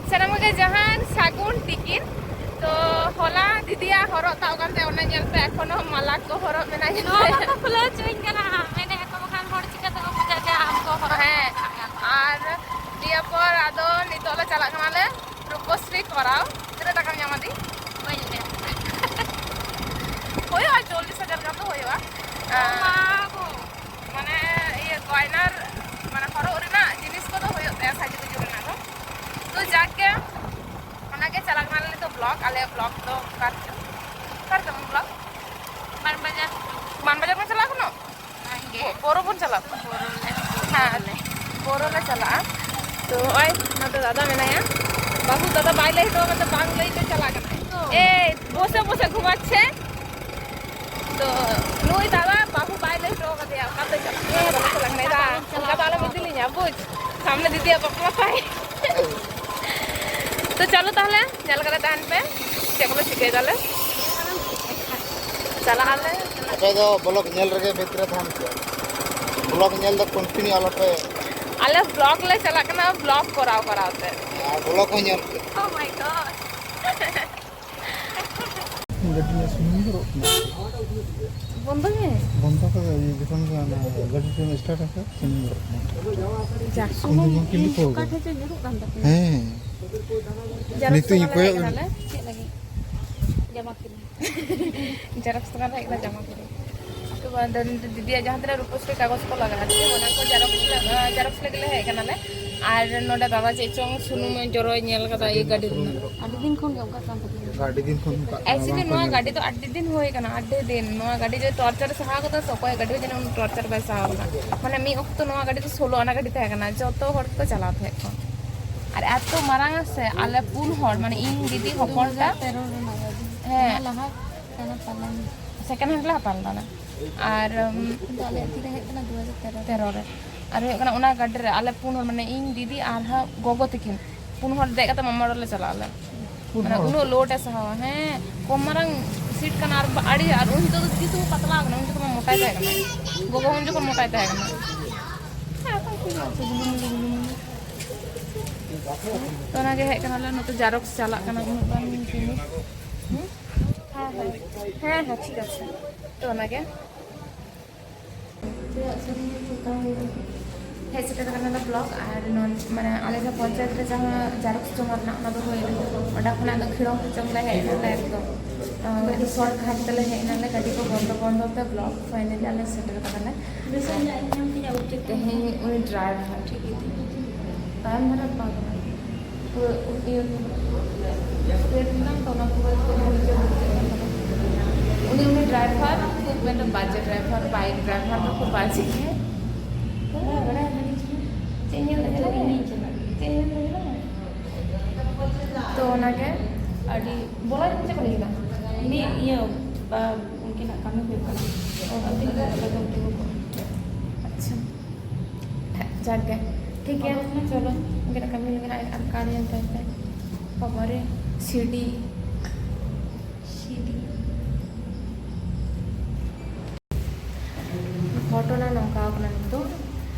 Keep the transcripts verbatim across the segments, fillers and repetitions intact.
ᱥᱟᱱᱟᱢ ᱜᱮ ᱡᱚᱦᱟᱨ, ᱥᱟᱹᱜᱩᱱ ᱛᱤᱠᱤᱱ᱾ ᱛᱚ ᱦᱚᱞᱟ ᱫᱤᱫᱤᱭᱟᱜ ᱦᱚᱨᱚᱜ ᱛᱟᱵ ᱠᱟᱱ ᱛᱟᱭᱟ, ᱚᱱᱟ ᱧᱮᱞᱛᱮ ᱮᱠᱷᱚᱱᱳ ᱢᱟᱞᱟ ᱠᱚ ᱦᱚᱨᱚᱜ ᱢᱮᱱᱟᱜ ᱜᱮ ᱱᱚᱣᱟ ᱛᱟᱭᱟ᱾ ᱵᱟᱠᱚ ᱠᱷᱩᱞᱟᱹᱣ ᱦᱚᱪᱚᱧ ᱠᱟᱱᱟ, ᱢᱮᱱᱮᱫ ᱟᱠᱚ ᱵᱟᱠᱷᱟᱱ ᱦᱚᱲ ᱪᱤᱠᱟᱹ ᱛᱮᱠᱚ ᱵᱩᱡᱟ ᱡᱮ ᱟᱢ ᱠᱚ ᱦᱚᱨᱚᱜ ᱦᱮᱸ, ᱟᱠᱟᱫ ᱢᱮᱭᱟ᱾ ᱟᱨ ᱫᱤᱭᱮ ᱯᱚᱨ ᱟᱫᱚ ᱱᱤᱛᱚᱜ ᱞᱮ ᱪᱟᱞᱟᱜ ᱠᱟᱱᱟᱞᱮ ᱨᱩᱯᱚᱥᱨᱤ ᱠᱚᱨᱟᱣ᱾ ᱛᱤᱱᱟᱹᱜ ᱴᱟᱠᱟᱢ ᱧᱟᱢᱟ ᱫᱤ? ᱵᱟᱹᱧ ᱞᱟᱹᱭᱟ᱾ ᱦᱩᱭᱩᱜᱼᱟ, ᱪᱚᱞᱞᱤᱥ ᱦᱟᱡᱟᱨ ᱜᱟᱱ ᱫᱚ ᱦᱩᱭᱩᱜᱼᱟ᱾ ᱢᱟ ᱜᱚ᱾ ᱢᱟᱱᱮ ᱤᱭᱟᱹ ᱜᱚᱭᱱᱟᱨ, ᱢᱟᱱᱮ ᱦᱚᱨᱚᱜ ᱨᱮᱱᱟᱜ ᱡᱤᱱᱤᱥ ᱠᱚᱫᱚ ᱦᱩᱭᱩᱜ ᱛᱟᱭᱟ, ᱥᱟᱡᱽᱜᱩᱡᱩ ᱨᱮᱱᱟᱜ ᱫᱚ᱾ ᱛᱚ ᱡᱟᱠ ᱜᱮ, ᱚᱱᱟᱜᱮ ᱪᱟᱞᱟᱜ ᱠᱟᱱᱟᱞᱮ ᱱᱤᱛᱚᱜ ᱵᱞᱚᱠ᱾ ᱟᱞᱮᱭᱟᱜ ᱵᱞᱚᱠ ᱫᱚ ᱚᱠᱟ ᱨᱮᱪᱚ, ᱚᱠᱟ ᱨᱮ ᱛᱟᱵᱚᱱ ᱵᱞᱚᱠ? ᱢᱟᱱᱵᱟᱡᱟᱨ᱾ ᱢᱟᱱᱵᱟᱡᱟᱨ ᱵᱚᱱ ᱪᱟᱞᱟᱜ ᱠᱟᱱᱟ? ᱵᱟᱝᱜᱮ᱾ ᱵᱚ-, ᱵᱚᱨᱚ ᱵᱚᱱ ᱪᱟᱞᱟᱜ ᱠᱟᱱᱟ᱾ ᱵᱚᱨᱚ ᱞᱮ᱾ ᱦᱮᱸ, ᱵᱚᱨᱚ ᱞᱮ ᱪᱟᱞᱟᱜᱼᱟ᱾ ᱛᱚ ᱱᱚᱜᱼᱚᱭ ᱱᱚᱛᱮ ᱫᱟᱫᱟ ᱢᱮᱱᱟᱭᱟ, ᱵᱟᱹᱦᱩ ᱫᱟᱫᱟ ᱵᱟᱭ ᱞᱟᱹᱭ ᱦᱚᱴᱚ ᱠᱟᱫᱟ, ᱵᱟᱝ ᱞᱟᱹᱭ ᱛᱮ ᱪᱟᱞᱟᱜ ᱠᱟᱱᱟᱭ᱾ ᱮᱭ, ᱵᱚᱥᱮ ᱵᱚᱥᱮ ᱜᱷᱩᱢᱟচ্ছে᱾ ᱛᱚ ᱱᱩᱭ ᱫᱟᱫᱟ ᱵᱟᱹᱦᱩ ᱵᱟᱭ ᱞᱟᱹᱭ ᱦᱚᱴᱚ ᱠᱟᱫᱮᱭᱟ, ᱚᱠᱟᱛᱮ ᱪᱟᱞᱟᱜ ᱠᱟᱱᱟ, ᱵᱟᱞᱮ ᱪᱟᱞᱟᱜ ᱠᱟᱱᱟ᱾ ᱫᱟ, ᱚᱱᱠᱟ ᱫᱚ ᱟᱞᱚᱢ ᱤᱫᱤ ᱞᱤᱧᱟ, ᱵᱩᱡᱽ? ᱥᱟᱢᱱᱮ ᱫᱤᱫᱤᱭᱟᱜ ᱵᱟᱯᱞᱟ ᱛᱟᱭ᱾ ᱛᱚ ᱪᱚᱞᱚ ᱛᱟᱦᱞᱮ, ᱧᱮᱞ ᱠᱟᱛᱮ ᱛᱟᱦᱮᱱ ᱯᱮ, ᱪᱮᱫ ᱠᱚᱞᱮ ᱪᱤᱠᱟᱹᱭ ᱫᱟᱞᱮ᱾ ᱪᱟᱞᱟᱜ ᱟᱞᱮ᱾ ᱟᱯᱮ ᱫᱚ ᱵᱞᱚᱜ ᱧᱮᱞ ᱨᱮᱜᱮ ᱵᱷᱤᱛᱨᱤ ᱨᱮ ᱛᱟᱦᱮᱱ ᱯᱮ᱾ ᱵᱞᱚᱜ ᱧᱮᱞ ᱫᱚ ᱠᱚᱱᱴᱤᱱᱤᱭᱩ ᱟᱞᱚᱯᱮ᱾ ᱟᱞᱮ ᱵᱞᱚᱜ ᱞᱮ ᱪᱟᱞᱟᱜ ᱠᱟᱱᱟ, ᱵᱞᱚᱜ ᱠᱚᱨᱟᱣ ᱠᱚᱨᱟᱣ ᱛᱮ᱾ ᱦᱮᱸ, ᱟᱨ ᱵᱞᱚᱜ ᱦᱚᱸ ᱧᱮᱞ ᱯᱮ᱾ Oh my God. ᱜᱟᱹᱰᱤ ᱨᱮᱭᱟᱜ ᱥᱩᱱᱩᱢ ᱡᱚᱨᱚᱜ ᱠᱟᱱᱟ᱾ ᱵᱚᱱᱫᱚ ᱢᱮ᱾ ᱵᱚᱱᱫᱚ ᱠᱟᱫᱟ, ᱤᱭᱟᱹ, ᱡᱚᱠᱷᱚᱱ ᱜᱮ ᱚᱱᱟ ᱜᱟᱹᱰᱤ ᱨᱮ ᱥᱴᱟᱨᱴ ᱟᱠᱟᱫ, ᱥᱩᱱᱩᱢ ᱡᱚᱨᱚᱜ ᱠᱟᱱᱟ᱾ ᱡᱟ ᱤᱧ ᱫᱚ ᱥᱩᱱᱩᱢ, ᱧᱮᱞ ᱠᱮᱫ ᱤᱧ ᱞᱮᱠᱟ ᱚᱠᱟ ᱜᱮ᱾ ᱴᱷᱮᱡ ᱪᱚ ᱧᱩᱨᱩᱜ ᱠᱟᱱ ᱛᱟᱯᱮᱭᱟ᱾ ᱦᱮᱸ᱾ ᱡᱮᱨᱚᱠᱥ ᱱᱤᱛᱚᱜ ᱤᱧ ᱫᱚᱠᱟᱱ ᱨᱮ ᱦᱮᱡ ᱠᱚᱭᱚᱜ ᱠᱟᱱᱟᱞᱮ᱾ ᱪᱮᱫ ᱞᱟᱹᱜᱤᱫ? ᱡᱟᱢᱟ ᱠᱤᱨᱤᱧ᱾ ᱡᱮᱨᱚᱠᱥ ᱫᱚᱠᱟᱱ ᱨᱮ ᱦᱮᱡ ᱠᱟᱱᱟ ᱡᱟᱢᱟ ᱠᱤᱨᱤᱧ᱾ ᱛᱚ ᱵᱟᱝ, ᱫᱤᱫᱤᱭᱟᱜ ᱡᱟᱦᱟᱸ ᱛᱤᱱᱟᱹᱜ ᱨᱩᱯᱚᱥᱨᱤ ᱠᱟᱜᱚᱡᱽ ᱠᱚ ᱞᱟᱜᱟᱜᱼᱟ, ᱴᱷᱤᱠ ᱟᱪᱷᱮ? ᱚᱱᱟ ᱠᱚ ᱡᱮᱨᱚᱠᱥ ᱞᱮ-, ᱡᱮᱨᱚᱠᱥ ᱞᱟᱹᱜᱤᱫ ᱞᱮ ᱦᱮᱡ ᱠᱟᱱᱟᱞᱮ᱾ ᱟᱨ ᱱᱚᱰᱮ ᱫᱟᱫᱟ ᱪᱮᱫ ᱪᱚᱝ ᱥᱩᱱᱩᱢ ᱡᱚᱨᱚᱭ ᱧᱮᱞ ᱠᱟᱫᱟ ᱤᱭᱟᱹ ᱜᱟᱹᱰᱤ ᱨᱮᱱᱟᱜ᱾ ᱟᱹᱰᱤ ᱫᱤᱱ ᱠᱷᱚᱱ ᱜᱮ ᱚᱱᱠᱟ ᱠᱟᱱ ᱛᱟᱯᱮᱭᱟ᱾ ᱟᱹᱰᱤ ᱫᱤᱱ ᱠᱷᱚᱱ ᱚᱱᱠᱟ ᱠᱟᱱᱟ, ᱮᱠᱪᱩᱭᱮᱞᱤ ᱵᱟᱝ ᱠᱚ ᱱᱚᱣᱟ ᱧᱮᱞ ᱜᱟᱹᱰᱤ ᱫᱚ ᱠᱟᱫᱟ᱾ ᱟᱹᱰᱤ ᱫᱤᱱ ᱦᱩᱭ ᱠᱟᱱᱟ, ᱟᱹᱰᱤ ᱫᱤᱱ᱾ ᱱᱚᱣᱟ ᱜᱟᱹᱰᱤ ᱡᱮ ᱴᱚᱨᱪᱟᱨ ᱮ ᱥᱟᱦᱟᱣ ᱠᱟᱫᱟ ᱥᱮ, ᱚᱠᱚᱭ ᱜᱟᱹᱰᱤ ᱦᱚᱸ ᱡᱟᱹᱱᱤᱡ ᱩᱱᱟᱹᱜ ᱴᱚᱨᱪᱟᱨ ᱵᱟᱭ ᱥᱟᱦᱟᱣ ᱠᱟᱫᱟ᱾ ᱢᱟᱱᱮ ᱢᱤᱫ ᱚᱠᱛᱚ ᱱᱚᱣᱟ ᱜᱟᱹᱰᱤ ᱫᱚ ᱥᱳᱞᱳ ᱟᱱᱟ ᱜᱟᱹᱰᱤ ᱛᱟᱦᱮᱸ ᱠᱟᱱᱟ, ᱡᱚᱛᱚ ᱦᱚᱲ ᱜᱮᱠᱚ ᱪᱟᱞᱟᱣ ᱛᱟᱦᱮᱸᱫ ᱠᱚ᱾ ᱟᱨ ᱮᱛᱚ ᱢᱟᱨᱟᱝ ᱟ ᱥᱮ, ᱟᱞᱮ ᱯᱩᱱ ᱦᱚᱲ, ᱢᱟᱱᱮ ᱤᱧ, ᱫᱤᱫᱤ, ᱦᱚᱯᱚᱱ ᱴᱟ᱾ ᱫᱩ ᱦᱟᱡᱟᱨ ᱛᱮᱨᱚ ᱨᱮᱱᱟᱜ ᱜᱟᱹᱰᱤ᱾ ᱦᱮᱸ᱾ ᱚᱱᱟ ᱞᱟᱦᱟ ᱠᱟᱱᱟ ᱯᱟᱞᱮᱱ᱾ ᱥᱮᱠᱮᱱᱰ ᱦᱮᱱᱰ ᱞᱮ ᱦᱟᱛᱟᱣ ᱞᱮᱫᱟ ᱟᱞᱮ᱾ ᱟᱨ, ᱩᱢ, ᱠᱤᱱᱛᱩ ᱟᱞᱮᱭᱟᱜ ᱛᱤᱨᱮ ᱦᱮᱡ ᱠᱟᱱᱟ ᱫᱩ ᱦᱟᱡᱟᱨ ᱛᱮᱨᱚ᱾ ᱛᱮᱨᱚ ᱨᱮ᱾ ᱟᱨ ᱦᱩᱭᱩᱜ ᱠᱟᱱᱟ ᱚᱱᱟ ᱜᱟᱹᱰᱤ ᱨᱮ ᱟᱞᱮ ᱯᱩᱱ ᱦᱚᱲ, ᱢᱟᱱᱮ ᱤᱧ, ᱫᱤᱫᱤ ᱟᱨ ᱦᱟᱸᱜ ᱜᱚᱜᱚ ᱛᱤᱠᱤᱱ, ᱯᱩᱱ ᱦᱚᱲ ᱫᱮᱡ ᱠᱟᱛᱮ ᱢᱟᱢᱟ ᱚᱲᱟᱜ ᱞᱮ ᱪᱟᱞᱟᱜ ᱟᱞᱮ᱾ ᱯᱩᱱ ᱢᱟᱱᱮ ᱦᱚᱲ? ᱩᱱᱟᱹᱜ ᱞᱳᱰ ᱮ ᱥᱟᱦᱟᱣᱟ᱾ ᱦᱮᱸ, ᱠᱚᱢ ᱢᱟᱨᱟᱝ ᱥᱤᱴ ᱠᱟᱱᱟ ᱟᱨ ᱵᱟ-, ᱟᱹᱰᱤ, ᱟᱨ ᱩᱱ ᱡᱚᱠᱷᱚᱱ ᱫᱚ ᱛᱤᱥ ᱦᱚᱸ ᱯᱟᱛᱞᱟ ᱠᱟᱱᱟ, ᱩᱱ ᱡᱚᱠᱷᱚᱱ ᱢᱟ ᱢᱚᱴᱟᱭ ᱛᱟᱦᱮᱸ ᱠᱟᱱᱟ᱾ ᱜᱚᱜᱚ ᱦᱚᱸ ᱩᱱ ᱡᱚᱠᱷᱚᱱ ᱢᱚᱴᱟᱭ ᱛᱟᱦᱮᱸ ᱠᱟᱱᱟ᱾ ᱦᱮᱸ, ᱚᱠᱚᱭ ᱠᱚ ᱧᱮᱞ ᱦᱚᱪᱚ ᱜᱩᱞᱩ ᱢᱩᱞᱩ, ᱜᱩᱞᱩ ᱢᱩᱞᱩ᱾ ᱛᱚ ᱚᱱᱟᱜᱮ ᱦᱮᱡ ᱠᱟᱱᱟᱞᱮ, ᱱᱚᱛᱮ ᱡᱟᱨᱚᱠᱥ ᱪᱟᱞᱟᱜ ᱠᱟᱱᱟ ᱩᱱᱟᱹᱜ ᱜᱟᱱ ᱡᱤᱱᱤᱥ᱾ ᱦᱩᱸ? ᱦᱮᱸ, ᱦᱮᱸ, ᱦᱮᱸ, ᱦᱮᱸ, ᱴᱷᱤᱠ ᱟᱪᱷᱮ᱾ ᱛᱚ ᱚᱱᱟᱜᱮ᱾ ᱦᱮᱡ ᱥᱮᱴᱮᱨ ᱠᱟᱱᱟᱞᱮ ᱵᱞᱚᱠ, ᱟᱨ ᱱᱚᱱ-, ᱢᱟᱱᱮ ᱟᱞᱮ ᱡᱟᱦᱟᱸ ᱯᱚᱧᱪᱟᱭᱮᱛ ᱨᱮ ᱡᱟᱦᱟᱸ ᱡᱟᱨᱚᱠᱥ ᱡᱚᱢᱟ ᱨᱮᱱᱟᱜ, ᱚᱱᱟ ᱫᱚ ᱦᱩᱭ ᱮᱱᱟ᱾ ᱚᱸᱰᱮ ᱠᱷᱚᱱᱟᱜ ᱫᱚ ᱠᱷᱤᱲᱚᱝ ᱠᱷᱤᱪᱚᱝ ᱞᱮ ᱦᱮᱡ ᱮᱱᱟᱞᱮ ᱮᱠᱫᱚᱢ᱾ ᱟᱸ, ᱟᱹᱰᱤ ᱥᱚᱨᱴ ᱠᱟᱴ ᱛᱮᱞᱮ ᱦᱮᱡ ᱮᱱᱟᱞᱮ, ᱜᱟᱹᱰᱤ ᱠᱚ ᱵᱚᱱᱫᱚ ᱵᱚᱱᱫᱚ ᱛᱮ ᱵᱞᱚᱠ ᱯᱷᱟᱭᱱᱟᱞᱤ ᱟᱞᱮ ᱥᱮᱴᱮᱨ ᱠᱟᱱᱟᱞᱮ᱾ ᱛᱮᱦᱮᱧ ᱩᱱᱤ ᱰᱨᱟᱭᱵᱷᱟᱨ ᱴᱷᱤᱠ ᱜᱮ ᱛᱟᱭᱚᱢ ᱫᱷᱟᱨᱮ ᱵᱟᱝ ᱠᱟᱱᱟ᱾ ᱯᱩᱨᱟᱹ ᱤᱭᱟᱹ ᱨᱮᱱᱟᱜ ᱛᱚ ᱚᱱᱟ ᱯᱩᱨᱟᱹ ᱩᱱᱤ, ᱩᱱᱤ ᱰᱨᱟᱭᱵᱷᱟᱨ ᱠᱷᱩᱵ ᱢᱤᱫᱴᱮᱱ ᱵᱟᱡᱮ ᱰᱨᱟᱭᱵᱷᱟᱨ, ᱵᱟᱭᱤᱠ ᱰᱨᱟᱭᱵᱷᱟᱨ ᱫᱚ ᱠᱷᱩᱵ ᱵᱟᱡᱮ ᱜᱮᱭᱟ᱾ ᱛᱚ ᱵᱟᱲᱟᱭ ᱪᱮᱫ ᱧᱮᱞ ᱞᱟᱹᱜᱤᱫ ᱤᱧ ᱪᱟᱞᱟᱜ ᱪᱮᱫ ᱧᱮᱞ ᱞᱟᱹᱜᱤᱫ? ᱛᱚ ᱚᱱᱟᱜᱮ ᱟᱹᱰᱤ ᱵᱚᱞᱚ ᱪᱮᱫ ᱠᱚ ᱞᱟᱹᱭ ᱠᱮᱫᱟ? ᱩᱱᱤ ᱤᱭᱟᱹ ᱵᱟ-, ᱩᱱᱠᱤᱱᱟᱜ ᱠᱟᱹᱢᱤ ᱦᱩᱭᱩᱜ ᱠᱟᱱᱟ᱾ ᱚ, ᱟᱹᱵᱤᱱ ᱫᱚ ᱟᱞᱮ ᱫᱚ ᱩᱱᱠᱤᱱ ᱠᱚ᱾ ᱟᱪᱪᱷᱟ᱾ ᱡᱟᱠ ᱜᱮ, ᱴᱷᱤᱠ ᱜᱮᱭᱟ, ᱪᱚᱞᱚ, ᱩᱱᱠᱤᱱᱟᱜ ᱠᱟᱹᱢᱤ ᱞᱮᱠᱟᱱᱟᱜ ᱟᱨ ᱠᱟᱨᱰ ᱧᱮᱞ ᱛᱟᱭ ᱯᱮ᱾ ᱵᱟᱵᱟᱨᱮ, ᱥᱤᱰᱤ᱾ ᱥᱤᱰᱤ᱾ ᱜᱷᱚᱴᱚᱱᱟ ᱱᱚᱝᱠᱟ ᱠᱟᱱᱟ ᱱᱤᱛᱚᱜ,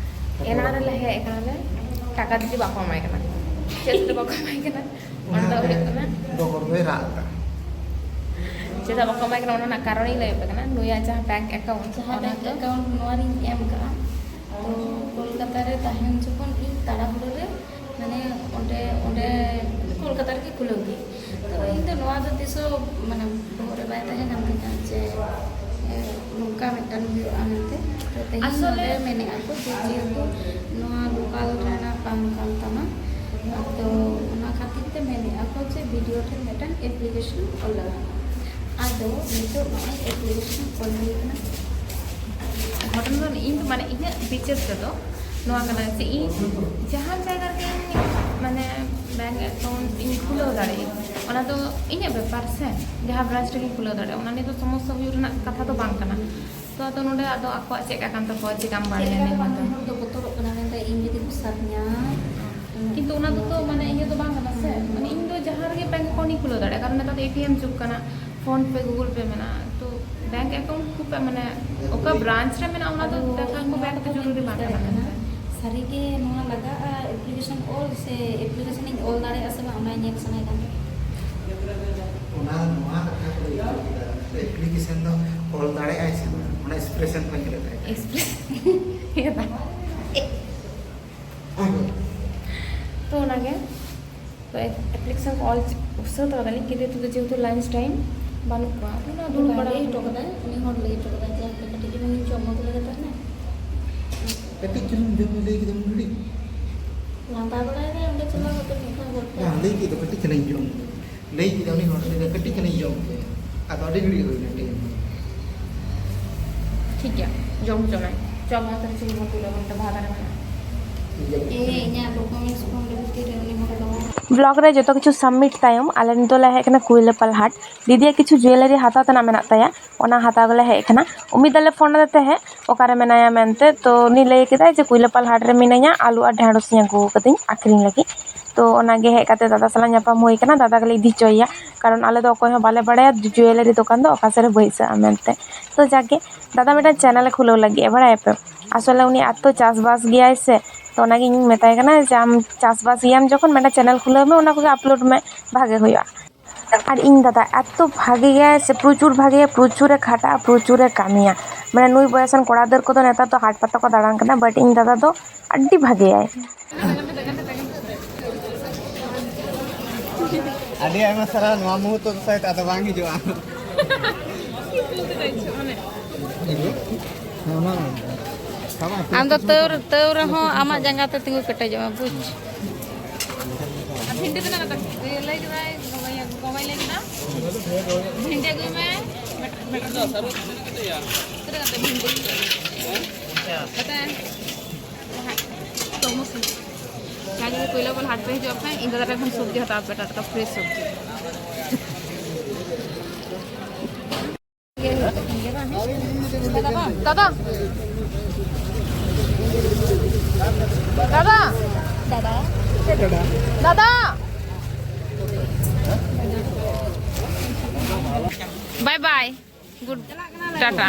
ᱮᱱᱟᱝ ᱨᱮᱞᱮ ᱦᱮᱡ ᱠᱟᱱᱟᱞᱮ, ᱴᱟᱠᱟ ᱡᱩᱫᱤ ᱵᱟᱠᱚ ᱮᱢᱟᱭ ᱠᱟᱱᱟ, ᱪᱮᱫ ᱛᱮ ᱵᱟᱠᱚ ᱮᱢᱟᱭ ᱠᱟᱱᱟ, ᱚᱱᱟ ᱫᱚ ᱦᱩᱭᱩᱜ ᱠᱟᱱᱟ ᱰᱚᱜᱚᱨ ᱫᱚᱭ ᱨᱟᱜ ᱮᱫᱟ᱾ ᱪᱮᱫᱟᱜ ᱵᱟᱠᱚ ᱮᱢᱟᱭ ᱠᱟᱱᱟ, ᱚᱱᱟ ᱨᱮᱱᱟᱜ ᱠᱟᱨᱚᱱ ᱤᱧ ᱞᱟᱹᱭ ᱟᱯᱮ ᱠᱟᱱᱟ᱾ ᱱᱩᱭᱟᱜ ᱡᱟᱦᱟᱸ ᱵᱮᱝᱠ ᱮᱠᱟᱣᱩᱱᱴ, ᱡᱟᱦᱟᱸ ᱚᱱᱟ ᱵᱮᱝᱠ ᱫᱚ ᱮᱠᱟᱣᱩᱱᱴ ᱱᱚᱣᱟ ᱨᱤᱧ ᱮᱢ ᱠᱟᱜᱼᱟ, ᱛᱚ ᱠᱳᱞᱠᱟᱛᱟ ᱨᱮ ᱛᱟᱦᱮᱱ ᱡᱚᱠᱷᱚᱱ ᱤᱧ ᱛᱟᱲᱟᱦᱩᱲᱟᱹ ᱨᱮ, ᱢᱟᱱᱮ, ᱚᱸᱰᱮ, ᱚᱸᱰᱮ ᱠᱳᱞᱠᱟᱛᱟ ᱨᱮᱜᱮ ᱠᱷᱩᱞᱟᱹᱣ ᱜᱮ᱾ ᱛᱚ ᱤᱧ ᱫᱚ ᱱᱚᱣᱟ ᱫᱚ ᱛᱤᱥ ᱦᱚᱸ, ᱢᱟᱱᱮ, ᱵᱚᱦᱚᱜ ᱨᱮ ᱵᱟᱭ ᱛᱟᱦᱮᱸ ᱠᱟᱱ ᱛᱤᱧᱟ ᱡᱮ, ᱮ, ᱱᱚᱝᱠᱟ ᱢᱤᱫᱴᱟᱝ ᱦᱩᱭᱩᱜᱼᱟ ᱢᱮᱱᱛᱮ᱾ ᱛᱚ ᱛᱮᱦᱮᱧ ᱟᱥᱚᱞᱮ ᱱᱚᱰᱮ ᱢᱮᱱᱮᱫᱼᱟ ᱠᱚ ᱡᱮ ᱡᱮᱦᱮᱛᱩ ᱱᱚᱣᱟ ᱞᱳᱠᱟᱞ ᱨᱮᱱᱟᱜ ᱵᱟᱝ ᱠᱟᱱ ᱛᱟᱢᱟ, ᱛᱚ ᱚᱱᱟ ᱠᱷᱟᱹᱛᱤᱨ ᱛᱮ ᱢᱮᱱᱮᱫᱼᱟ ᱠᱚ ᱡᱮ ᱵᱤ ᱰᱤ ᱳ ᱴᱷᱮᱱ ᱢᱤᱫᱴᱟᱝ ᱮᱯᱞᱤᱠᱮᱥᱚᱱ ᱚᱞ ᱞᱟᱜᱟᱜᱼᱟ᱾ ᱟᱫᱚ ᱱᱤᱛᱚᱜ ᱱᱚᱜᱼᱚᱭ ᱮᱯᱞᱤᱠᱮᱥᱚᱱ ᱚᱞ ᱦᱩᱭ ᱠᱟᱱᱟ᱾ ᱜᱷᱚᱴᱚᱱᱟ ᱫᱚ ᱤᱧ ᱫᱚ, ᱢᱟᱱᱮ, ᱤᱧᱟᱹᱜ ᱵᱤᱪᱟᱹᱨ ᱛᱮᱫᱚ ᱱᱚᱣᱟ ᱠᱟᱱᱟ ᱡᱮ ᱤᱧ ᱡᱟᱦᱟᱸ ᱡᱟᱭᱜᱟ ᱨᱮᱜᱮ, ᱢᱟᱱᱮ, ᱵᱮᱝᱠ ᱮᱠᱟᱣᱩᱱᱴ ᱤᱧ ᱠᱷᱩᱞᱟᱹᱣ ᱫᱟᱲᱮᱭᱟᱜᱼᱟ, ᱚᱱᱟ ᱫᱚ ᱤᱧᱟᱹᱜ ᱵᱮᱯᱟᱨ ᱥᱮ, ᱡᱟᱦᱟᱸ ᱵᱨᱟᱧᱪ ᱨᱮᱜᱮᱧ ᱠᱷᱩᱞᱟᱹᱣ ᱫᱟᱲᱮᱭᱟᱜᱼᱟ, ᱚᱱᱟ ᱱᱤᱭᱮ ᱫᱚ ᱥᱚᱢᱚᱥᱥᱟ ᱦᱩᱭᱩᱜ ᱨᱮᱱᱟᱜ ᱠᱟᱛᱷᱟ ᱫᱚ ᱵᱟᱝ ᱠᱟᱱᱟ᱾ ᱛᱚ ᱟᱫᱚ ᱱᱚᱰᱮ ᱟᱫᱚ ᱟᱠᱚᱣᱟᱜ ᱪᱮᱫ ᱟᱠᱟᱱ ᱛᱟᱠᱚᱣᱟ, ᱪᱮᱫ ᱟᱢ ᱵᱟᱲᱟᱭᱟ ᱪᱮᱫ ᱞᱮᱠᱟ ᱱᱤᱭᱟᱹ ᱵᱟᱝ ᱢᱟᱢᱞᱟ? ᱦᱚᱲ ᱫᱚ ᱵᱚᱛᱚᱨᱚᱜ ᱠᱟᱱᱟ, ᱢᱮᱱᱫᱟ ᱤᱧ ᱡᱩᱫᱤ ᱠᱚ ᱥᱟᱵ ᱧᱟ᱾ ᱠᱤᱱᱛᱩ ᱚᱱᱟ ᱫᱚ ᱛᱚ, ᱢᱟᱱᱮ, ᱤᱭᱟᱹ ᱫᱚ ᱵᱟᱝ ᱠᱟᱱᱟ ᱥᱮ, ᱢᱟᱱᱮ, ᱤᱧ ᱫᱚ ᱡᱟᱦᱟᱸ ᱨᱮᱜᱮ ᱵᱮᱝᱠ ᱮᱠᱟᱣᱩᱱᱴ ᱤᱧ ᱠᱷᱩᱞᱟᱹᱣ ᱫᱟᱲᱮᱭᱟᱜᱼᱟ, ᱠᱟᱨᱚᱱ ᱱᱮᱛᱟᱨ ᱫᱚ ᱮ ᱴᱤ ᱮᱢ ᱡᱩᱜᱽ ᱠᱟᱱᱟ, ᱯᱷᱳᱱ ᱯᱮ, ᱜᱩᱜᱩᱞ ᱯᱮ ᱢᱮᱱᱟᱜᱼᱟ, ᱛᱚ ᱵᱮᱝᱠ ᱮᱠᱟᱣᱩᱱᱴ ᱠᱷᱩᱵ, ᱢᱟᱱᱮ, ᱚᱠᱟ ᱵᱨᱟᱧᱪ ᱨᱮ ᱢᱮᱱᱟᱜᱼᱟ, ᱚᱱᱟ ᱫᱚ ᱟᱫᱚ ᱫᱮᱠᱷᱟ ᱠᱚ ᱱᱚᱣᱟ ᱵᱮᱝᱠ ᱫᱚ ᱠᱚ ᱡᱚᱨᱩᱨᱤ ᱵᱟᱝ ᱠᱟᱱᱟ ᱫᱟᱲᱮᱭᱟᱜ ᱠᱟᱱᱟ᱾ ᱢᱮᱱᱛᱮ᱾ ᱥᱟᱹᱨᱤᱜᱮ ᱱᱚᱣᱟ ᱞᱟᱜᱟᱜᱼᱟ ᱮᱯᱞᱤᱠᱮᱥᱚᱱ ᱚᱞ, ᱥᱮ ᱮᱯᱞᱤᱠᱮᱥᱚᱱᱤᱧ ᱚᱞ ᱫᱟᱲᱮᱭᱟᱜᱼᱟ ᱥᱮ ᱵᱟᱝ, ᱚᱱᱟ ᱧᱮᱞ ᱥᱟᱱᱟᱭᱮ ᱠᱟᱱ ᱛᱟᱦᱮᱸᱫ᱾ ᱚᱱᱟ ᱱᱚᱣᱟ ᱠᱟᱛᱷᱟ ᱠᱚ ᱞᱟᱹᱭ ᱦᱚᱪᱚ ᱠᱮᱫᱟ, ᱮᱯᱞᱤᱠᱮᱥᱚᱱ ᱫᱚ ᱚᱞ ᱫᱟᱲᱮᱭᱟᱜᱼᱟᱭ ᱥᱮ ᱵᱟᱝ, ᱚᱱᱟ ᱮᱠᱥᱯᱨᱮᱥᱚᱱ ᱠᱚ ᱧᱮᱞᱮᱫ ᱛᱟᱦᱮᱸᱫ᱾ ᱮᱠᱥᱯᱨᱮᱥ ᱤᱭᱟᱹ ᱫᱟ᱾ ᱛᱚ ᱚᱱᱟᱜᱮ, ᱛᱚ ᱮᱯᱞᱤᱠᱮᱥᱚᱱ ᱠᱚ ᱚᱞ ᱥᱟᱹᱛ ᱠᱟᱫᱟᱞᱤᱧ, ᱠᱤᱱᱛᱩ ᱱᱤᱛᱚᱜ ᱫᱚ ᱡᱮᱦᱮᱛᱩ ᱞᱟᱧᱪ ᱴᱟᱭᱤᱢ ᱵᱟᱹᱱᱩᱜ ᱠᱚᱣᱟ, ᱟᱫᱚ ᱚᱱᱟ ᱫᱩᱲᱩᱵ ᱵᱟᱲᱟ ᱞᱟᱹᱭ ᱦᱚᱴᱚ ᱠᱟᱫᱟᱭ, ᱩᱱᱤ ᱦᱚᱲ ᱞᱟᱹᱭ ᱦᱚᱴᱚ ᱠᱟᱫᱟᱭ ᱡᱮ ᱦᱟᱯᱮ ᱠᱟᱹᱴᱤᱡ ᱪᱩᱞᱩᱝ ᱤᱧ ᱡᱚᱢ ᱟᱹᱜᱩ ᱞᱮᱜᱮ ᱛᱟᱦᱚᱞᱮ᱾ ᱠᱟᱹᱴᱤᱡ ᱪᱩᱞᱩᱝ ᱡᱚᱢ ᱞᱟᱹᱭ ᱠᱮᱫᱟ ᱩᱱ ᱜᱷᱟᱹᱲᱤᱡ᱾ ᱞᱟᱸᱫᱟ ᱵᱟᱲᱟᱭ ᱫᱟᱭ ᱚᱸᱰᱮ ᱪᱟᱞᱟᱣ ᱠᱟᱛᱮ ᱢᱤᱫ ᱫᱷᱟᱣ ᱜᱚᱴᱟ᱾ ᱵᱟᱝ, ᱞᱟᱹᱭ ᱠᱮᱫᱟ ᱠᱟᱹᱴᱤᱡ ᱪᱩᱞᱩᱝ ᱡᱚᱢ᱾ ᱞᱟᱹᱭ ᱠᱮᱫᱟ ᱩᱱᱤ ᱦᱚᱲ, ᱞᱟᱹᱭ ᱫᱟ ᱠᱟᱹᱴᱤᱡ ᱪᱩᱞᱩᱝ ᱡᱚᱢ ᱠᱮᱫᱟ᱾ ᱟᱫᱚ ᱟᱹᱰᱤ ᱜᱷᱟᱹᱲᱤᱡ ᱦᱩᱭᱱᱟ ᱴᱟᱭᱤᱢ᱾ ᱴᱷᱤᱠ ᱜᱮᱭᱟ, ᱡᱚᱢ ᱦᱚᱪᱚ ᱢᱮ᱾ ᱪᱚᱞ ᱱᱚᱛᱮ ᱨᱮ ᱪᱤᱞᱤ ᱵᱚᱱ ᱛᱩᱞᱟᱹ ᱵᱚᱱ ᱵᱟᱦᱟ ᱫᱟᱨᱮ ᱢᱮᱱᱟᱜᱼᱟ᱾ ᱮ, ᱤᱧᱟᱹᱜ ᱰᱚᱠᱩᱢᱮᱱᱴᱥ ᱠᱚ ᱚᱸᱰᱮ ᱵᱷᱤᱛᱤᱨ ᱨᱮ ᱩᱱᱤ ᱦᱚᱲ ᱫᱚ᱾ ᱵᱞᱚᱜ ᱨᱮ ᱡᱚᱛᱚ ᱠᱤᱪᱷᱩ ᱥᱟᱵᱢᱤᱴ ᱛᱟᱭᱚᱢ ᱟᱞᱮ ᱱᱤᱛᱚᱜ ᱞᱮ ᱦᱮᱡ ᱟᱠᱟᱱᱟ ᱠᱩᱭᱞᱟᱹᱯᱟᱞ ᱦᱟᱴ᱾ ᱫᱤᱫᱤᱭᱟᱜ ᱠᱤᱪᱷᱩ ᱡᱩᱭᱮᱞᱟᱨᱤ ᱦᱟᱛᱟᱣ ᱛᱮᱱᱟᱜ ᱢᱮᱱᱟᱜ ᱛᱟᱭᱟ, ᱚᱱᱟ ᱦᱟᱛᱟᱣ ᱜᱮᱞᱮ ᱦᱮᱡ ᱟᱠᱟᱱᱟ᱾ ᱩᱢᱤᱫ ᱫᱟᱞᱮ ᱯᱷᱳᱱ ᱟᱫᱮ ᱛᱟᱦᱮᱸᱫ ᱚᱠᱟᱨᱮ ᱢᱮᱱᱟᱭᱟ ᱢᱮᱱᱛᱮ, ᱛᱚ ᱩᱱᱤ ᱞᱟᱹᱭ ᱠᱮᱫᱟᱭ ᱡᱮ ᱠᱩᱭᱞᱟᱹᱯᱟᱞ ᱦᱟᱴ ᱨᱮ ᱢᱤᱱᱟᱹᱧᱟ, ᱟᱹᱞᱩ ᱟᱨ ᱰᱷᱮᱸᱲᱚᱥ ᱤᱧ ᱟᱹᱜᱩ ᱟᱠᱟᱫᱟᱹᱧ ᱟᱹᱠᱷᱨᱤᱧ ᱞᱟᱹᱜᱤᱫ᱾ ᱛᱚ ᱚᱱᱟᱜᱮ ᱦᱮᱡ ᱠᱟᱛᱮ ᱫᱟᱫᱟ ᱥᱟᱞᱟᱜ ᱧᱟᱯᱟᱢ ᱦᱩᱭ ᱟᱠᱟᱱᱟ, ᱫᱟᱫᱟ ᱜᱮᱞᱮ ᱤᱫᱤ ᱦᱚᱪᱚᱭᱮᱭᱟ, ᱠᱟᱨᱚᱱ ᱟᱞᱮ ᱫᱚ ᱚᱠᱚᱭ ᱦᱚᱸ ᱵᱟᱞᱮ ᱵᱟᱲᱟᱭᱟ ᱡᱩᱭᱮᱞᱟᱨᱤ ᱫᱚᱠᱟᱱ ᱫᱚ ᱚᱠᱟ ᱥᱮᱫ ᱨᱮ ᱵᱟᱹᱭᱥᱟᱹᱜᱼᱟ ᱢᱮᱱᱛᱮ᱾ ᱛᱚ ᱡᱟᱜᱮ ᱫᱟᱫᱟ ᱢᱤᱫᱴᱟᱝ ᱪᱮᱱᱮᱞ ᱮ ᱠᱷᱩᱞᱟᱹᱣ ᱞᱟᱹᱜᱤᱫ, ᱵᱟᱲᱟᱭᱟᱯᱮ ᱟᱥᱚᱞᱮ ᱩᱱᱤ ᱮᱛᱚ ᱪᱟᱥᱵᱟᱥ ᱜᱮᱭᱟᱭ ᱥᱮ, ᱛᱚ ᱚᱱᱟᱜᱮ ᱤᱧ ᱢᱮᱛᱟᱭ ᱠᱟᱱᱟ ᱡᱮ ᱟᱢ ᱪᱟᱥᱵᱟᱥ ᱜᱮᱭᱟᱢ ᱡᱚᱠᱷᱚᱱ ᱢᱤᱫᱴᱟᱝ ᱪᱮᱱᱮᱞ ᱠᱷᱩᱞᱟᱹᱣ ᱢᱮ, ᱚᱱᱟ ᱠᱚᱜᱮ ᱟᱯᱞᱳᱰ ᱢᱮ, ᱵᱷᱟᱜᱮ ᱦᱩᱭᱩᱜᱼᱟ᱾ ᱟᱨ ᱤᱧ ᱫᱟᱫᱟ ᱮᱛᱚ ᱵᱷᱟᱜᱮ ᱜᱮᱭᱟᱭ ᱥᱮ, ᱯᱨᱚᱪᱩᱨ ᱵᱷᱟᱜᱮᱭᱟ, ᱯᱨᱚᱪᱩᱨᱮ ᱠᱷᱟᱴᱟᱜᱼᱟ, ᱯᱨᱚᱪᱩᱨᱮ ᱠᱟᱹᱢᱤᱭᱟ᱾ ᱢᱟᱱᱮ ᱱᱩᱭ ᱵᱚᱭᱮᱥᱟᱱ ᱠᱚᱲᱟ ᱜᱤᱫᱟᱹᱨ ᱠᱚᱫᱚ ᱱᱮᱛᱟᱨ ᱫᱚ ᱦᱟᱴ ᱯᱟᱛᱟ ᱠᱚ ᱫᱟᱬᱟᱱ ᱠᱟᱱᱟ, ᱵᱟᱴ ᱤᱧ ᱫᱟᱫᱟ ᱫᱚ ᱟᱹᱰᱤ ᱵᱷᱟᱜᱮᱭᱟᱭ᱾ ᱟᱹᱰᱤ ᱟᱭᱢᱟ ᱥᱟᱨᱦᱟᱣ ᱱᱚᱣᱟ ᱢᱩᱦᱩᱨᱛᱚ ᱫᱚ ᱥᱟᱭᱤᱰ ᱟᱫᱚ ᱵᱟᱝ ᱦᱤᱡᱩᱜᱼᱟ᱾ ᱟᱢ ᱫᱚ ᱛᱟᱹᱣ ᱛᱟᱹᱣ ᱨᱮᱦᱚᱸ ᱟᱢᱟᱜ ᱡᱟᱸᱜᱟ ᱛᱮ ᱛᱤᱸᱜᱩ ᱠᱮᱴᱮᱡᱚᱜ ᱢᱮ, ᱵᱩᱡᱽ᱾ ᱟᱨ ᱵᱷᱤᱱᱰᱤ ᱛᱤᱱᱟᱹᱜ ᱠᱟᱛᱮ? ᱤᱭᱟᱹ, ᱞᱟᱹᱭ ᱠᱮᱫᱟᱭ ᱜᱚᱜᱚᱭ, ᱜᱚᱜᱚᱭ ᱞᱟᱹᱭ ᱠᱮᱫᱟ, ᱵᱷᱤᱱᱰᱤ ᱟᱹᱜᱩᱭ ᱢᱮ᱾ ᱢᱮᱴ-, ᱢᱮᱴ-, ᱛᱤᱱᱟᱹᱜ ᱠᱟᱛᱮ ᱵᱷᱤᱱᱰᱤ? ᱠᱟᱛᱮ ᱛᱚ ᱢᱚᱥᱞᱟ᱾ ᱡᱟᱦᱟᱸᱭ ᱡᱩᱫᱤ ᱠᱩᱭᱞᱟᱹᱯᱟᱞ ᱦᱟᱴ ᱯᱮ ᱦᱤᱡᱩᱜ ᱟᱯᱮ, ᱤᱧ ᱫᱟᱫᱟ ᱴᱷᱮᱱ ᱠᱷᱚᱱ ᱥᱚᱵᱽᱡᱤ ᱦᱟᱛᱟᱣ ᱯᱮ, ᱴᱟᱴᱠᱟ ᱯᱷᱨᱮᱥ ᱥᱚᱵᱽᱡᱤ᱾ ᱫᱟᱫᱟ, ᱫᱟᱫᱟ, ᱫᱟᱫᱟ, ᱫᱟᱫᱟ, ᱵᱟᱭ ᱵᱟᱭ, ᱜᱩᱰ, ᱴᱟᱴᱟ᱾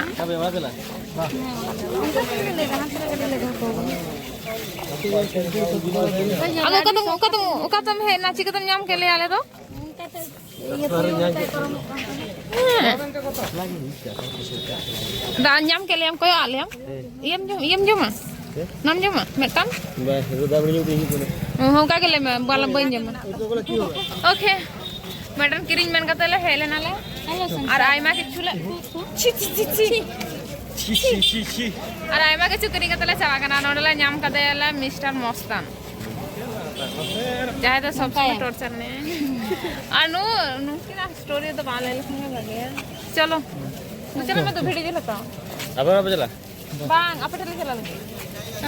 ᱟᱫᱚ ᱚᱠᱟᱛᱮᱢ, ᱚᱠᱟᱛᱮᱢ, ᱚᱠᱟᱛᱮᱢ ᱦᱮᱡ ᱮᱱᱟ? ᱪᱤᱠᱟᱹᱛᱮᱢ ᱧᱟᱢ ᱠᱮᱫ ᱞᱮᱭᱟ ᱟᱞᱮ ᱫᱚ? ᱦᱮᱸ᱾ ᱫᱟ ᱧᱟᱢ ᱠᱮᱫ ᱞᱮᱭᱟᱢ, ᱠᱚᱭᱚᱜ ᱟᱫ ᱞᱮᱭᱟᱢ᱾ ᱤᱭᱟᱹᱢ ᱡᱚᱢ, ᱤᱭᱟᱹᱢ ᱡᱚᱢᱟ? ᱱᱚᱣᱟᱢ ᱡᱚᱢᱟ? ᱢᱤᱫᱴᱟᱝ? ᱵᱟᱭ, ᱫᱟᱜ ᱢᱟᱹᱰᱤ ᱧᱩ ᱛᱮ ᱦᱤᱡᱩᱜ ᱠᱟᱱᱟ᱾ ᱦᱚᱸ, ᱚᱱᱠᱟ ᱜᱮ ᱞᱟᱹᱭ ᱢᱮ, ᱵᱟᱞᱟ ᱵᱟᱹᱧ ᱡᱚᱢᱟ᱾ ᱳᱠᱮ, ᱢᱤᱫᱴᱟᱝ ᱠᱤᱨᱤᱧ ᱢᱮᱱ ᱠᱟᱛᱮ ᱞᱮ ᱦᱮᱡ ᱞᱮᱱᱟ ᱞᱮ᱾ ᱟᱨ ᱟᱭᱢᱟ ᱠᱤᱪᱷᱩ ᱞᱮ, ᱪᱷᱤ, ᱪᱷᱤ, ᱪᱷᱤ, ᱪᱷᱤ᱾ ᱪᱷᱤ, ᱪᱷᱤ, ᱪᱷᱤ, ᱪᱷᱤ᱾ ᱟᱨ ᱟᱭᱢᱟ ᱠᱤᱪᱷᱩ ᱠᱤᱨᱤᱧ ᱠᱟᱛᱮ ᱞᱮ ᱪᱟᱞᱟᱜ ᱠᱟᱱᱟ᱾ ᱱᱚᱰᱮ ᱞᱮ ᱧᱟᱢ ᱠᱟᱫᱮᱭᱟᱞᱮ ᱢᱤᱥᱴᱟᱨ ᱢᱚᱥᱛᱟᱱ, ᱡᱟᱦᱟᱸᱭ ᱫᱚ ᱥᱚᱵ ᱥᱚᱢᱚᱭ ᱴᱚᱨᱪᱟᱨ ᱢᱮᱭᱟᱭ᱾ ᱟᱨ ᱱᱩ-, ᱱᱩᱠᱤᱱᱟᱜ ᱥᱴᱳᱨᱤ ᱫᱚ ᱵᱟᱝ ᱞᱟᱹᱭ ᱞᱮᱠᱷᱟᱱ ᱜᱮ ᱵᱷᱟᱜᱮᱭᱟ᱾ ᱪᱚᱞᱚ, ᱪᱟᱞᱟᱜ ᱢᱮ ᱛᱚ, ᱵᱷᱤᱰᱤ ᱡᱤᱞ ᱦᱟᱛᱟᱣ᱾ ᱟᱵᱟᱨ ᱵᱟᱯᱮ ᱪᱟᱞᱟᱜᱼᱟ? ᱵᱟᱝ, ᱟᱯᱮ ᱴᱷᱮᱱ ᱞᱮ ᱪᱟᱞᱟᱜ ᱞᱟᱹᱜᱤᱫ᱾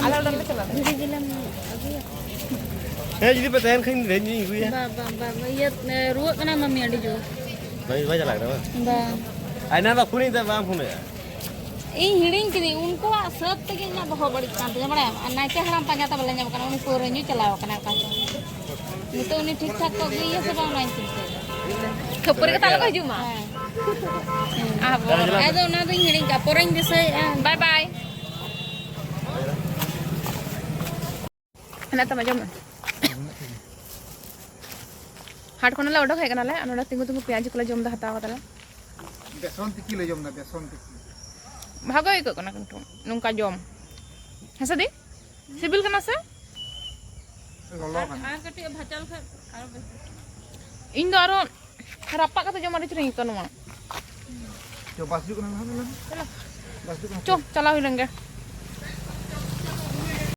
ᱟᱞᱮ ᱚᱲᱟᱜ ᱞᱮ ᱪᱟᱞᱟᱜ ᱞᱟᱹᱜᱤᱫ᱾ ᱵᱷᱤᱰᱤ ᱡᱤᱞᱮᱢ ᱟᱹᱜᱩᱭᱟ? ᱦᱮᱸ, ᱡᱩᱫᱤ ᱯᱮ ᱛᱟᱦᱮᱱ ᱠᱷᱟᱱ ᱤᱧ ᱟᱹᱜᱩᱭᱟ᱾ ᱵᱟ, ᱵᱟ, ᱵᱟ, ᱵᱟ, ᱤᱭᱟᱹ, ᱨᱩᱣᱟᱹᱜ ᱠᱟᱱᱟ ᱢᱟᱢᱤ ᱟᱹᱰᱤ ᱡᱳᱨ᱾ ᱢᱟᱢᱤ ᱵᱟᱭ ᱪᱟᱞᱟᱜ ᱠᱟᱱᱟ ᱵᱟᱝ? ᱵᱟᱝ᱾ ᱟᱭᱱᱟ ᱫᱚ ᱯᱷᱳᱱ ᱮᱫᱟ, ᱵᱟᱝ ᱯᱷᱳᱱ ᱮᱫᱟ᱾ ᱤᱧ ᱦᱤᱲᱤᱧ ᱠᱤᱫᱟᱹᱧ, ᱩᱱᱠᱩᱣᱟᱜ ᱥᱟᱹᱛ ᱛᱮᱜᱮ ᱤᱧᱟᱹᱜ ᱵᱚᱦᱚᱜ ᱵᱟᱹᱲᱤᱡ ᱠᱟᱱ ᱛᱤᱧᱟ, ᱵᱟᱲᱟᱭᱟᱢ? ᱟᱨ ᱱᱟᱭᱠᱮ ᱦᱟᱲᱟᱢ ᱯᱟᱸᱡᱟ ᱛᱮ ᱵᱟᱞᱮ ᱧᱟᱢ ᱠᱟᱱᱟ, ᱩᱱᱤ ᱯᱟᱹᱣᱨᱟᱹ ᱧᱩ ᱪᱟᱞᱟᱣ ᱠᱟᱱᱟᱭ ᱚᱠᱟ ᱪᱚ᱾ ᱱᱤᱛᱚᱜ ᱩᱱᱤ ᱴᱷᱤᱠ ᱴᱷᱟᱠ ᱠᱚ ᱟᱹᱜᱩᱭᱮᱭᱟ ᱥᱮ ᱵᱟᱝ, ᱚᱱᱟᱧ ᱪᱤᱱᱛᱟᱹᱭᱮᱫᱟ᱾ ᱠᱷᱟᱹᱯᱟᱹᱨᱤ ᱠᱟᱛᱮ ᱟᱞᱚ ᱠᱚ ᱦᱤᱡᱩᱜ ᱢᱟ᱾ ᱦᱮᱸ᱾ ᱟᱵᱚ ᱟᱫᱚ ᱚᱱᱟ ᱫᱚᱧ ᱦᱤᱲᱤᱧ ᱠᱟᱜᱼᱟ, ᱯᱚᱨᱮᱧ ᱫᱤᱥᱟᱹᱭᱮᱫᱼᱟ᱾ ᱵᱟᱭ ᱵᱟᱭ᱾ ᱦᱮᱱᱟᱜ ᱛᱟᱢᱟ, ᱡᱚᱢ ᱢᱮ᱾ ᱦᱟᱴ ᱠᱷᱚᱱᱟᱜ ᱞᱮ ᱚᱰᱚᱠ ᱦᱮᱡ ᱠᱟᱱᱟᱞᱮ, ᱟᱨ ᱱᱚᱰᱮ ᱛᱤᱸᱜᱩ ᱛᱤᱸᱜᱩ ᱯᱮᱸᱭᱟᱡᱽ ᱠᱚᱞᱮ ᱡᱚᱢ ᱮᱫᱟ, ᱦᱟᱛᱟᱣ ᱠᱟᱫᱟᱞᱮ᱾ ᱵᱮᱥᱚᱱ ᱛᱤᱠᱤ ᱞᱮ ᱡᱚᱢ ᱮᱫᱟ, ᱵᱮᱥᱚᱱ ᱛᱤᱠᱤ᱾ ᱵᱷᱟᱜᱮ ᱟᱹᱭᱠᱟᱹᱜ ᱠᱟᱱᱟ ᱠᱤᱱᱛᱩ ᱱᱚᱝᱠᱟ ᱡᱚᱢ᱾ ᱦᱮᱸ ᱥᱮ ᱫᱤ? ᱥᱤᱵᱤᱞ ᱠᱟᱱᱟ ᱥᱮ? ᱞᱚᱞᱚ ᱠᱟᱱᱟ᱾ ᱟᱨ ᱠᱟᱹᱴᱤᱡ ᱵᱷᱟᱡᱟ ᱞᱮᱠᱷᱟᱱ ᱟᱨᱚ ᱵᱮᱥ᱾ ᱤᱧ ᱫᱚ ᱟᱨᱚ ᱨᱟᱯᱟᱜ ᱠᱟᱛᱮ ᱡᱚᱢ ᱟᱹᱰᱤ ᱪᱮᱦᱨᱟᱧ ᱟᱹᱭᱠᱟᱹᱣᱟ ᱱᱚᱣᱟ᱾ ᱪᱚ, ᱵᱟᱥ ᱦᱤᱡᱩᱜ ᱠᱟᱱᱟ, ᱞᱟᱦᱟ ᱫᱮᱞᱟ᱾ ᱵᱟᱥ ᱦᱤᱡᱩᱜ ᱠᱟᱱᱟ᱾ ᱪᱚ, ᱪᱟᱞᱟᱣ ᱦᱩᱭ ᱞᱮᱱ ᱜᱮ᱾